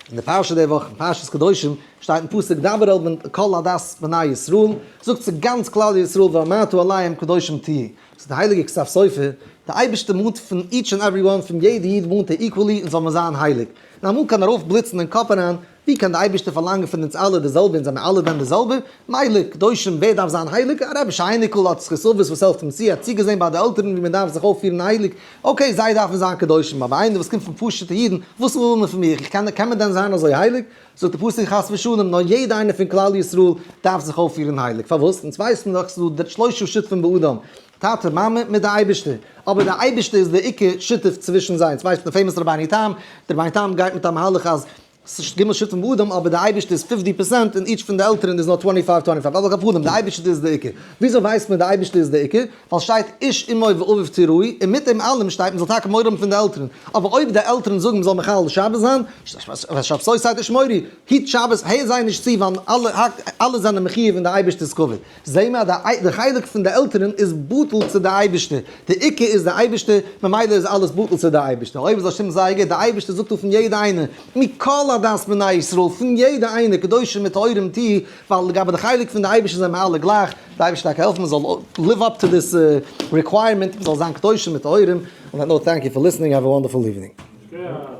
אין די פרשה די וואך, אין פרשת קדושים, שטייט אין פסוק דבר אל בן כל עדת בני ישראל, זאגט צו גאנץ כלל ישראל ואמרת אליהם קדושים תהיו. ס'איז די הייליגע כתב סופר, די אייבערשטער מאנט פון each and every one, פון יעדע איד מאנט ער equally אונז זאל מען זיין הייליג. און אמאל קען ארויף בליצן אין קאפ אריין, ווי קען די אייבערשטער פארלאנגען פון אונז אלע די זעלבע, אונז זעמיר אלע דען די זעלבע? מילא, קדושים, ווער דארף זיין הייליג? א רבי'שע אייניקל האט זכות אבות וואס העלפט אים צו, האט צוגעזען ביי די עלטערן ווי מען דארף זיך אויפפירן הייליג, okay זיי דארפן זיין קדושים, אבער איינער וואס קומט פון פשוט'ע אידן, וואס וויל מען פון מיר? איך קען, קען מען דען זיין אזוי הייליג? זאגט די פסוק חס ושלום, נאר יעדע איינער פון כלל ישראל דארף זיך אויפפירן הייליג, פארוואס? אונז ווייסן דאך ס'איז דא שלושה שותפים באדם, טאטע מאמע מיט די אייבערשטער, אבער די אייבערשטער איז די עיקר שותף צווישן זיי, אונז ווייסן די famous רבינו תם, די רבינו תם גייט מיט א מהלך אז ס'איז ג' שותפים באדם אבער די אייבערשטער איז 50% און each פון די עלטערן איז נאר twenty five twenty five, על כל פנים די אייבערשטער איז די עיקר, וויאזוי ווייסט מען די אייבערשטער איז די עיקר? ווייל שטייט איש אמו ואביו תיראו, און מיט דעם אלעם שטייט מ'זאל טאקע מורא האבן פון די עלטערן, אבער אויב די עלטערן זאגן מ'זאל מחלל שבת זיין, ושבתותי תשמורו, היט שבת, הער זיי נישט צו ווייל אלע אלע זענען מחיוב אין די אייבערשטער'ס כבוד. זעהן מיר אז די חלק פון די עלטערן איז בטל צו די אייבערשטער, די עיקר איז די אייבערשטער, ממילא איז אלעס בטל צו די אייבערשטער, אויב איז השם זייער גוט, די אייבערשטער זאגט אן פון יעדע איינער, מכל עדת בני ישראל, פון יעדע איינער, קדושים וטהורים תהיו, ווייל לגבי די חלק פון די אייבערשטער זענען מיר אלע גלייך, די אייבערשטער טאקע העלפן מען זאל live up to this requirement, מען זאל זיין קדושים וטהורים, on that note thank you for listening, have a wonderful evening.